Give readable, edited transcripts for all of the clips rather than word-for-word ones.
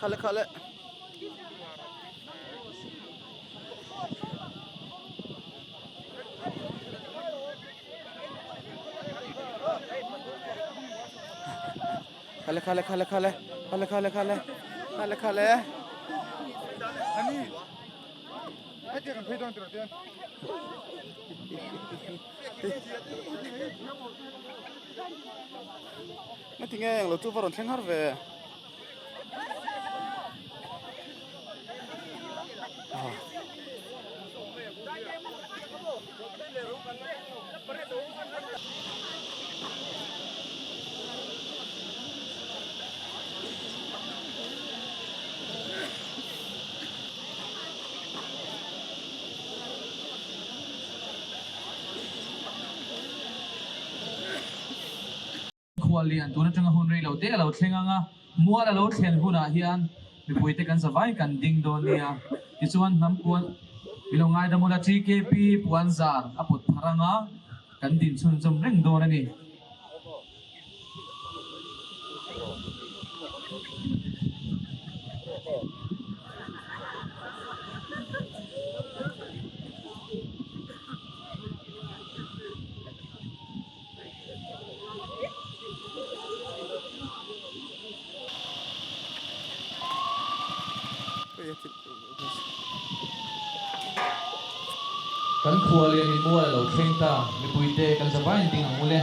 Khale khale. Khale khale khale khale khale khale khale khale khale. Ani. Hetiang kan phei dawn tiraw tian. Ngati nge englo chu va rawn thleng har ve. Khuallian tun atanga hun rei lo te a lo thleng ang a, mual a lo thlen hunah hian mipuite kan zavai kan ding dawn nia. Tichuan hnam puan i lo ngaidam ula TKP puan zar a pawt phar ang a, kan din chhunzawm reng dawn a ni. Kan khua leh mimual a lo thleng ta, mipuite kan za vain ding ang ule.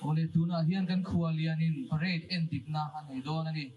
Awle tunah hian kan khua lianin parade en dikna a nei dawn a ni.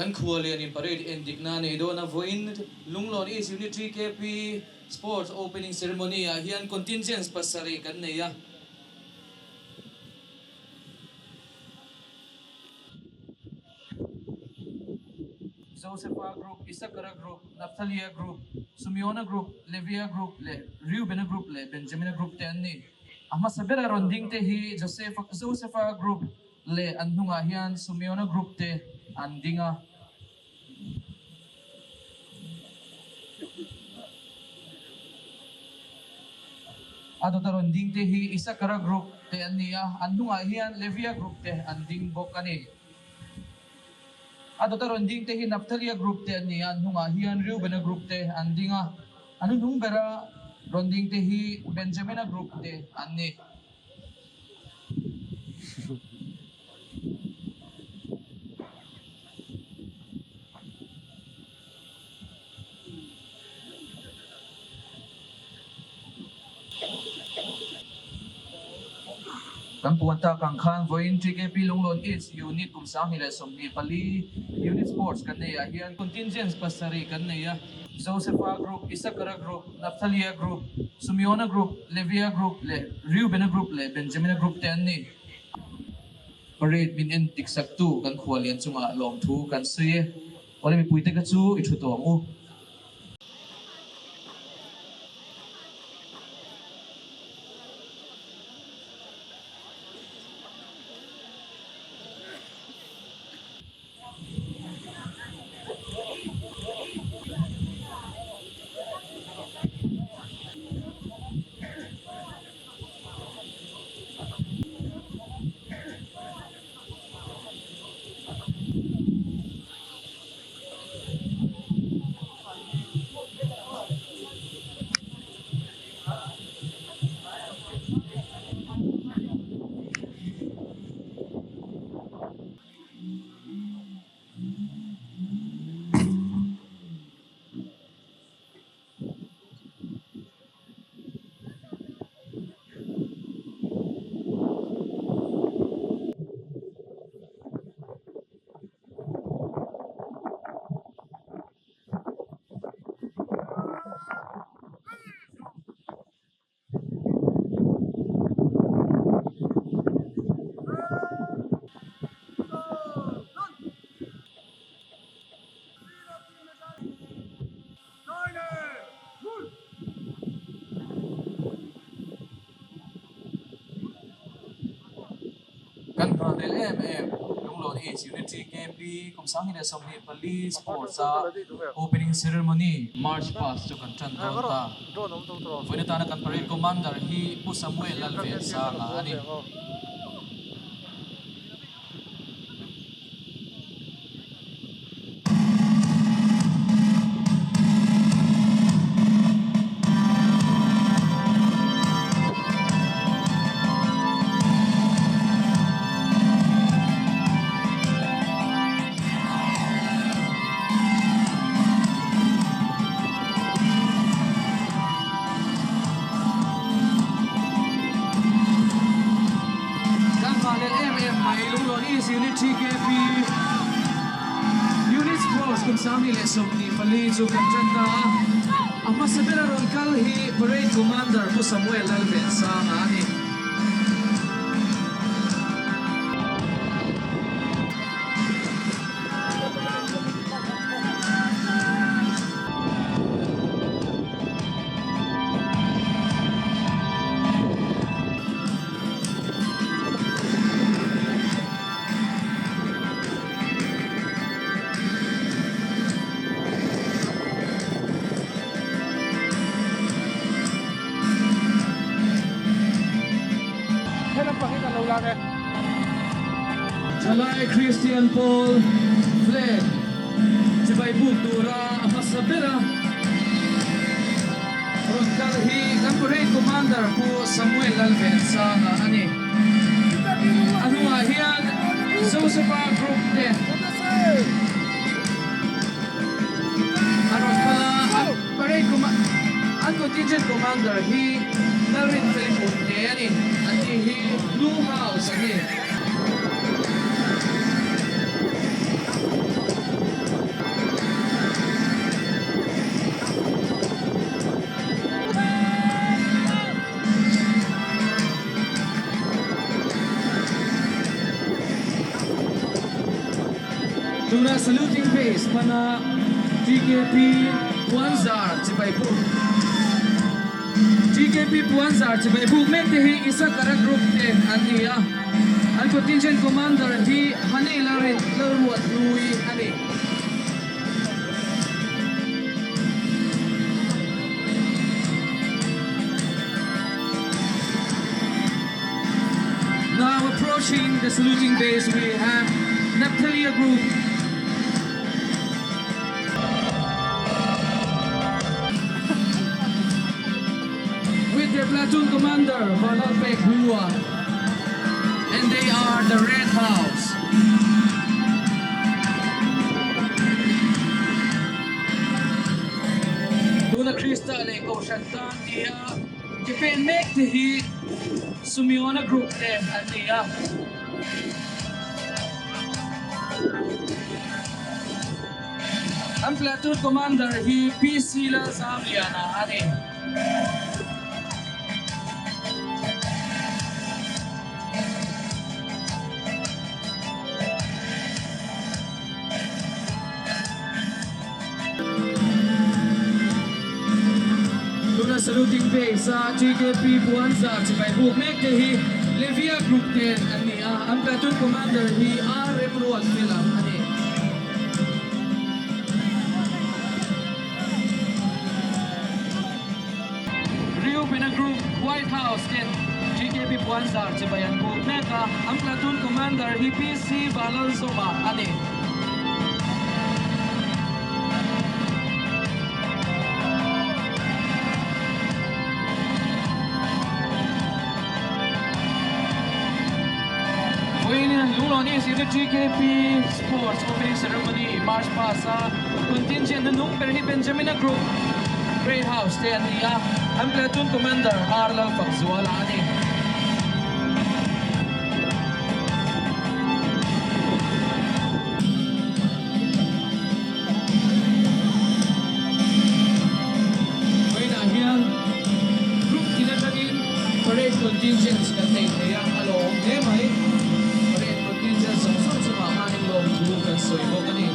Kan khua lianin parade en dikna nei dawn a vawiin Lunglawn East Unit TKP Sports Opening Ceremony ah hian contingents pasarih kan nei a. Josepha Group, Isakara Group, Naphtalia Group, Sumeona Group, Levia Group leh Reubena Group leh Benjamina Group te an ni. A hmasa bera rawn ding te hi Josepha Group leh an hnungah hian Sumeona Group te an ding a. A dawta rawn ding te hi Isakara group te an ni a, an hnungah hian Levia group te an ding bawk a ni. A dawta rawn ding te hi Naphtalia group te an ni a, an hnungah hian Reubena group te an ding a, a hnuhnung bera rawn ding te hi Benjamina group te an ni. Kan puan tak ang khan vawiin TKP Lunglawn East Unit kum 2024 Unit Sports kan nei ah hian Contingents pasarih kan nei a, Josepha Group, Isakara Group, Naphtalia Group, Sumeona Group, Levia Group leh Reubena Group leh Benjamina Group te an ni. Parade min en dik saktu kan khualian chungah lawmthu kan sawi e. Awle mipuite kha chu i thu tawh ang u. Kan hnahnel em em Lunglawn East Unit TKP kum 2024 Sports a Opening Ceremony March Past chu kan tan dawn ta. Vawiin atana kan Parade Commander hi Pu Samuel Lalvensanga a ni. Kan hmahlel em em mai Lunglawn East Unit TKP Unit Sports kum 2024 chu kan tan ta a, a hmasa bera rawn kal hi Parade Commander Pu Samuel Lalvensanga a ni. Thalai Kristian pawl flag chibai buk tura a hmasa ber a. Rawn kal hi kan Parade Commander Pu Samuel Lalvensanga a ni. A hnungah hian Josepha Group te a rawn kal a, an Parade an Contingent Commander hi Lalrinfeli Punte a ni. An tih hi Blue House a ni. Tuna saluting phase hmana TKP Puanzar chibai buk TKP Puanzar chibai buk mek te hi Isakara Group te an ni a, an contingent commander hi Hanei Lalruat Hlui a ni. Approaching the saluting base we have Neptalia Group. With their platoon commander, Vanlalpek Hua. And they are the Red House. Tuna Krista leh Kohhran tan tia ke pen mek te hi Sumiona Group te an ni a. An platoon commander hi PC Lalzamliana a ni. Tuna saluting base a TKP Puanzar chibai buk mek te hi Levia Group ten an ni a, an platoon commander hi RM Ruatfela a ni. Reubena Group White House ten TKP Puanzar chibai an buk mek a, an platoon commander hi PC Vanlalzawma a ni. Vawiin Lunglawn East Unit TKP Sports Opening Ceremony March Past a contingent hnung ber hi Benjamina Group Grey House te an ni a, an platoon commander R Lalfakzuala a ni. Vawiinah hian group tin atangin parade contingents kan nei thei a, a lawm hle mai. Parade contingent zawng zawng chungah khanin lawmthu kan sawi bawk a ni.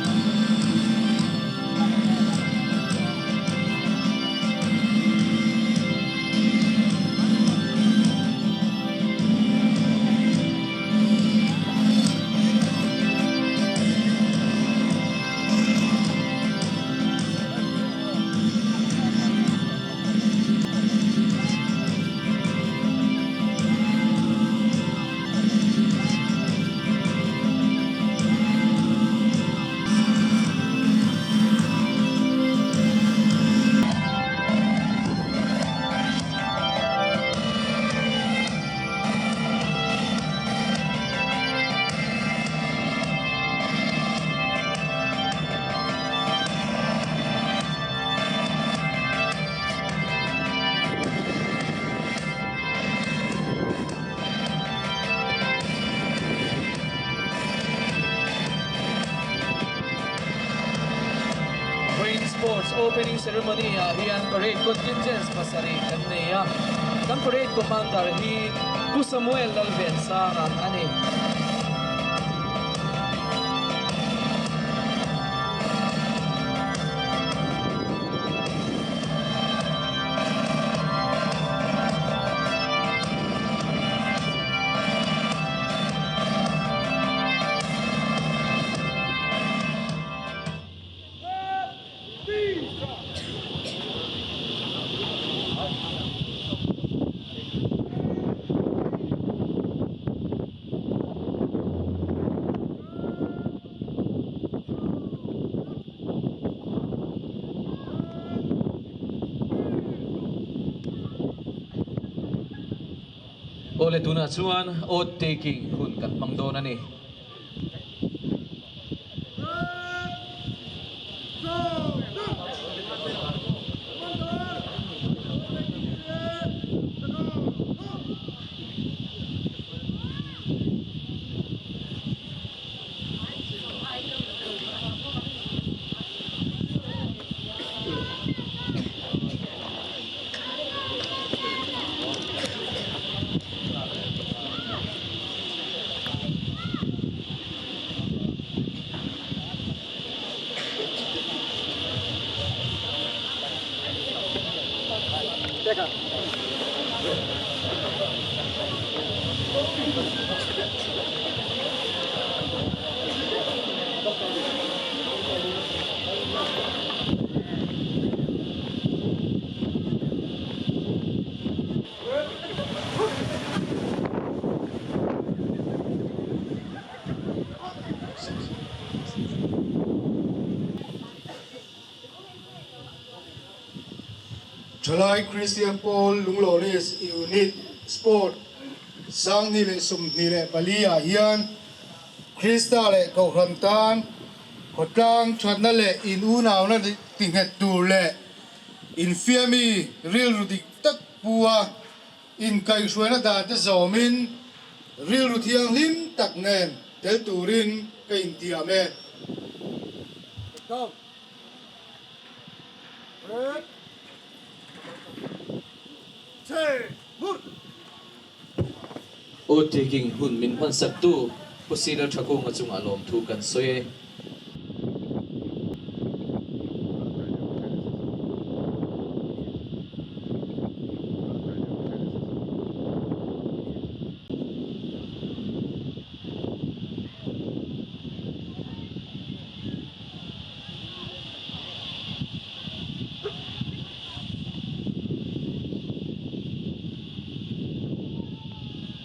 Brain Sports Opening Ceremony ah hian parade contingents pasarih kan nei a, kan parade commander hi Pu Samuel Lalvensanga a ni. Awle tunah chuan oath taking hun kan hmang dawn a ni. Thalai Kristian Pawl Lunglonis Unit Sport 2024 ah hian Krista leh Kohhran tan khawtlang thatna leh in unauna tinghet tur leh infiami rilru dik tak pu a inkaihhruaina dan te zawmin rilru thianghlim tak nen tel turin ka intiam e. Oath taking hun min hmansaktu Pu Sila Thakunga chungah lawmthu kan sawi e.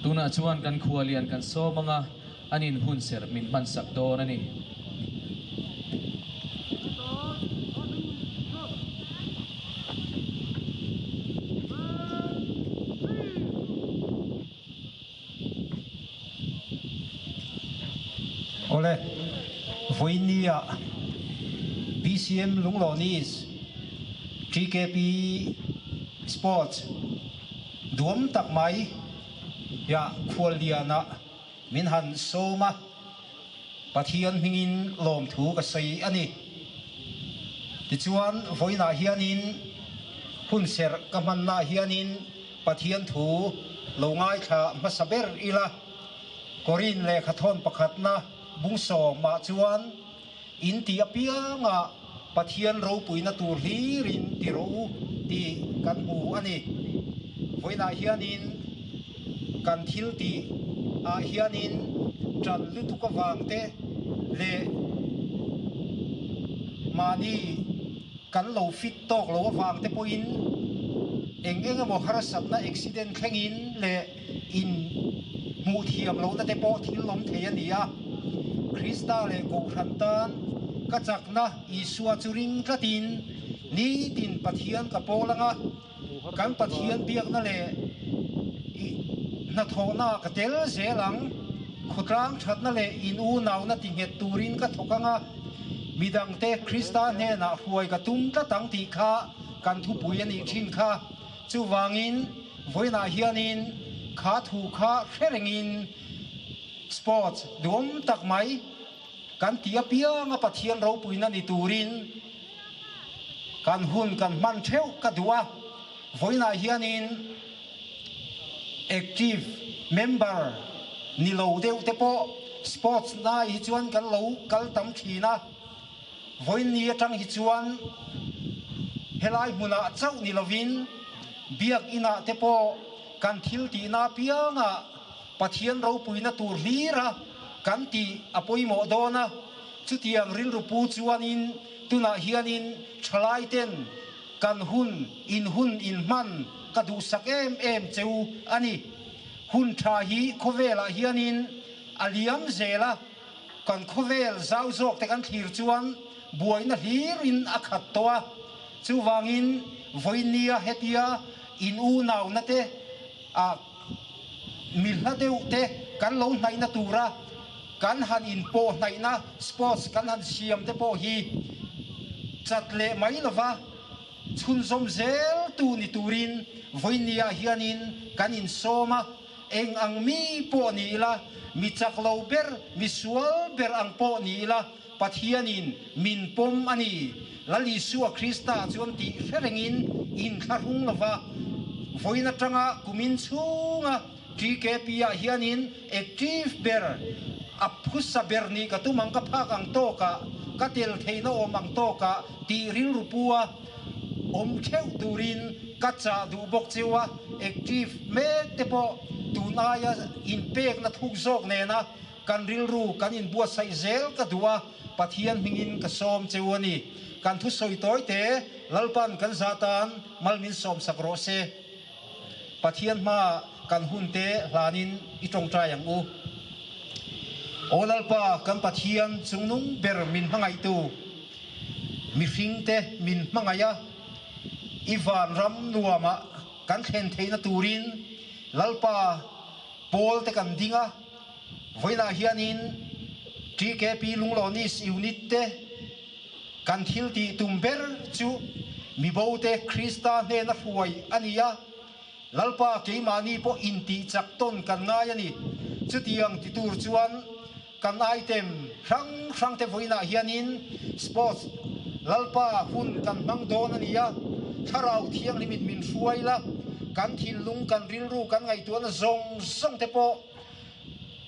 Tunah chuan kan khua lian kan sawm anga an in hun serh min hmansak dawn a ni. Awle, vawinia BCM Lunglawn East TKP Sports duam tak mai ah khuallianah min han sawm a, Pathian hmingin lawmthu ka sawi a ni. Tichuan, vawiinah hianin hunserh ka hmannaah hianin Pathian thu lo ngaithla hmasa ber ila, Korin lehkha thawn pakhatna bung sawmah chuan in ti apiangah Pathian ropuina tur hlirin ti rawh u tih kan hmu a ni. Vawiinah hianin kan thil tih ah hianin ṭan lutuk avangte leh mahni Kan lo fit tawk lo avang te pawhin eng eng emaw harsatna accident thlengin leh in hmuh thiam lohna te pawh thil awm thei a ni a. Krista leh Kohhran tan ka chakna Isua chu ring tlatin nitin Pathian ka pawl anga kan Pathian biakna leh hnathawhna ka tel zel ang. Khawtlang thatna leh in unauna ti nghet turin ka thawk anga. Midangte Krista hnenah hruai ka tum tlat ang tih kha kan thupui a nih thin kha. Chuvangin, vawiinah hianin kha thu kha hre rengin sports duhawm tak mai kan tih apianga Pathian ropuina ni turin kan hun kan hman theuh ka duh a. Vawiinah hianin Active member ni lo deuh te pawh sports na hi chuan kan lo kal tam thin a, vawiin atang hi chuan helai hmunah chauh ni lovin biakinah te pawh kan thil tihna apiangah Pathian ropuina tur hlira kan tih a pawimawh dawn a, chutiang rilru pu chuanin tunah hianin thalai ten Kan hun in hun in hman ka duhsak em em che u a ni. Hun tha hi khawvelah hianin a liam zel a, kan khawvel zau zawk te kan thlir chuan buaina hlirin a khat tawh a. Chuvangin vawinia hetia in unauna te ah mi hla deuh te kan lo hnaihna tura kan han inpawh hnaihna sports kan han siam te pawh hi chat leh mai lova chhunzawm zel tu ni turin vawinia hianin kan insawm a, eng ang mi pawh ni ila, mi chak lo ber, mi sual ber ang pawh ni ila Pathianin min pawm a ni. Lal Isua Krista chuan tih hre rengin inthlahrung lova vawiin atanga kumin chhunga TKP-ah hianin active ber, a phusa ber nih ka tum ang, ka phak ang tawkah, ka tel theihna awm ang tawkah tih rilru pua awm theuh turin ka chah duh bawk cheu a, active mek te pawh tun aia inpekna thuk zawk nena Kan rilru kan inbuatsaih zel ka duh a, Pathian hmingin ka sawm che u a ni. Kan thusawi tawi te, Lalpan kan zah tan mal min sawmsak rawh se. Pathian hmaah kan hun te hlanin i tawngtai ang u. Aw Lalpa, kan Pathian chungnung ber min hmangaihtu, mihring te min hmangaih a. I vanram nuamah kan thlen theihna turin Lalpa pawl te kan ding a, vawiinah hianin TKP Lunglonis Unit te kan thil tih tum ber chu mibo te Krista hnena hruai a ni a, Lalpa keimahni pawh intih chak tawn kan ngai a ni. Chutiang ti tur chuan kan item hrang hrang te vawiinah hianin sports Lalpa hun kan hmang dawn a ni a, Thlarau Thianghlimin min hruai la, kan thinlung, kan rilru, kan ngaihtuahna zawng zawng te pawh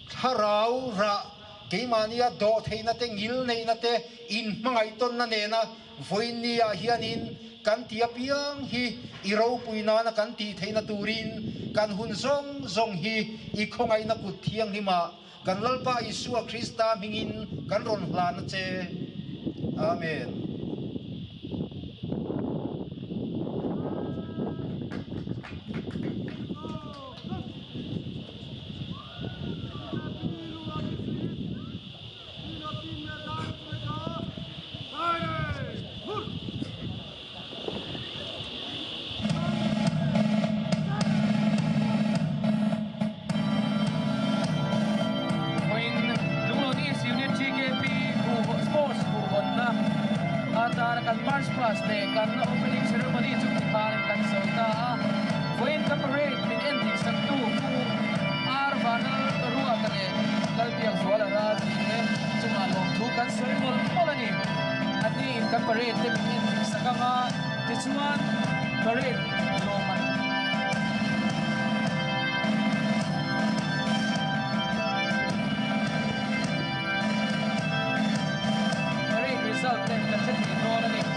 Thlarau rah keimahnia dawh theihna te, ngil neihna te, inhmangaih tawnna nena Vawiinni ah hianin kan ti apiang hi i ropui nana kan tih theihna turin kan hun zawng zawng hi i khawngaihna kut thianghlimah kan Lalpa Isua Krista hmingin kan rawn hlan a che. Amen. Vawiin Lunglonis Unit GKP Sports huhhawnna atana kan March Past leh kan Opening Ceremony chu tikhanin kan zo ta a. Vawiin kan parade min en dik saktu Pu R. Vanal Ruata leh Lalbiak Zuala ral tih te chungah lawmthu kan sawi mawlh mawlh a ni. Anni in kan parade te min en dik sak ang a, tichuan parade lawmman. Parade result te kan hre thei dawn a ni.